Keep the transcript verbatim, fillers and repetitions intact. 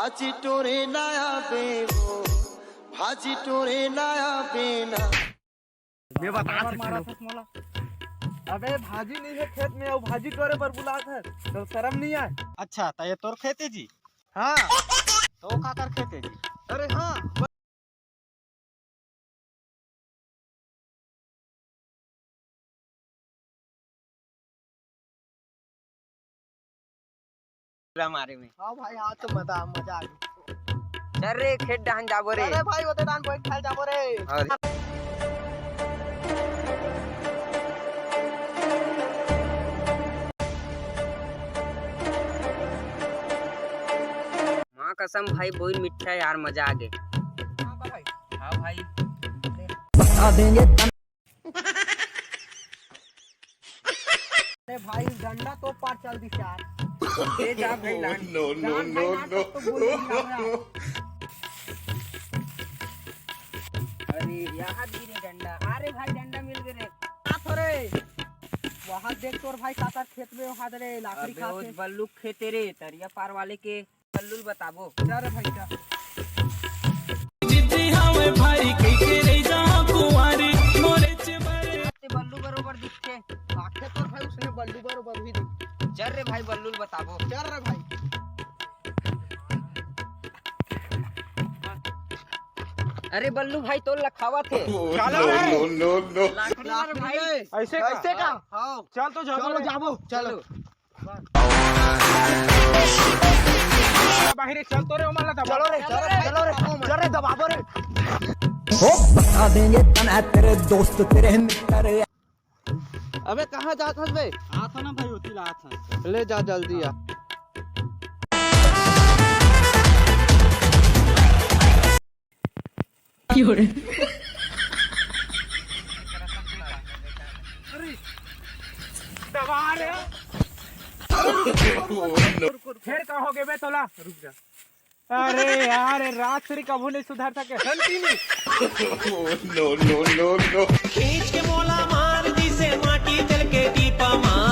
भाजी टोरे ना आबे वो, भाजी टोरे ना आबे ना। मैं बता सकता हूँ। अबे भाजी नहीं है खेत में, अउ भाजी टोरे बर बुलात है, तो शर्म नहीं आए? अच्छा, तो ये तोर खेत है जी? हाँ। तो काकर खेत है जी? अरे हाँ। पूरा मारे में। हाँ भाई, हाँ तो मजा, मजा आ गया। चल रे, खेत डहन जाबो रे। अरे भाई, ओते डहन बैठ खाए जाबो रे। अरे। माँ कसम भाई, बोइन मिठा यार, मजा आ गे। हाँ भाई। हाँ भाई। बता देंगे। अरे भाई, डंडा तो पार चल दी यार। ले जा भाई, लान। No, no, लान भाई, no, लान, no। तब तो गोली खिलाऊंगा। अरे, यहाँ गिरे डंडा। अरे भाई, डंडा मिल गए रे। हाथ रे। वहाँ देख तोर भाई काकर खेत में, वहाँ रे लाकड़ी अबे, खात वो है। बल्लू खेते रे, तरिया पार वाले के। बल्लू ल बताबो। जा रे भाई, जा। जिद्दी हवे भाई, कइके रहि जा कुंवारी, मोरे चेबरे। ते बल्लू बरोबर दिखथे। आखे तो भाई उसने बल्लू बरोबर भी दिखथे। चल रे भाई, बल्लू ल बताबो। चल रे भाई। अरे बल्लू भाई, तोर लखावत हे। Oh, चलो no, रे। No, no, no। लाकड़ी ला रे भाई। ऐसे का? ऐसे का? हाँ। चल तो जाबो चलो, रे। जाबो। चलो। बाहिरे चल तो रे, ओमन ला दबा। चलो रे, चलो रे, चलो रे, चलो रे, दबाबो रे। हो बता देंगे तना तेरे दोस्त तेरे मित्र। अबे कहाँ जात हस बे? आत हन ना भाई, ओती ला आत हन। ले जा जल्दी आ। दबा रे। Oh, no। फेर का हो गे बे तोला? रुक जा। अरे यार, ये राजश्री कभू नहीं सुधर सके। गलती नहीं। Oh, no, no, no, no। खींच के मोला मार दिसे माटी चल के टीपा मार।